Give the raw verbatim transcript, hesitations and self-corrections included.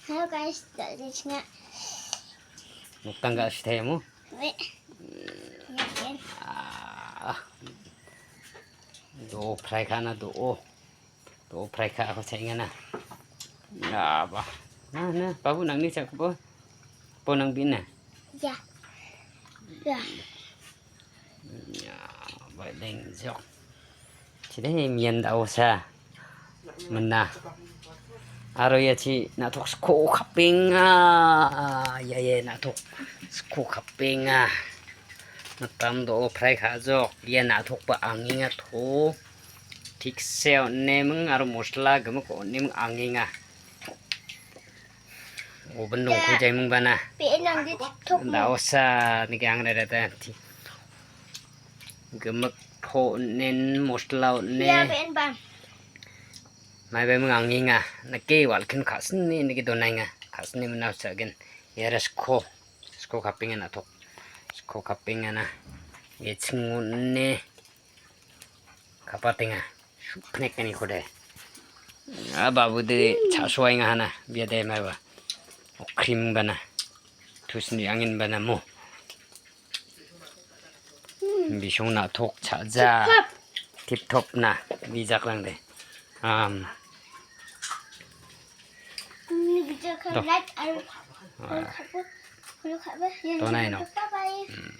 Hello guys, dal·de chinga. Noktang ga sitayamo? Wait. Again. Ah. Do fry ka·na do. Do fry ka·ako cha·engana. Na ba. Na, na, babu nangni cha·koba. Bo nang bina. Ya. Ya. Ya, baileng jok. Chide mian da·osa. Mena. Aro ia chi na·tok sko kapenga. Ya, ya, na·tok sko kapenga. Mitam do fry ka·jok. Ia na·tokba angenga to. Thikse on·eming aro mosla gimik on·eming angenga. Oven rongko jaiming bana. Be·en nangde tiktok. Da·osa nike angrereta. Gimik to on·en, mosla on·e. Ia be·en ban. Mai be ming angenga. Nike walkin ka·sini nike donenga. Ka·sini mena cha·gen. Ia re sko. Sko kapenga na·tok. Sko kapenga na. Ia ching on·e. Kapatenga. Su·pnek ani kode. A babu de cha·soaenga hana. Bia de maiba. O cream bana. Tusni angin bana mo. Bisong na·tok cha·ja. Tip top. Tip top na. Bijakrang de. Am. Ini bijak Do. Like aro. Ah. Aro kapu. Aro kapu. Yang Donai no. Bye bye. Hmm.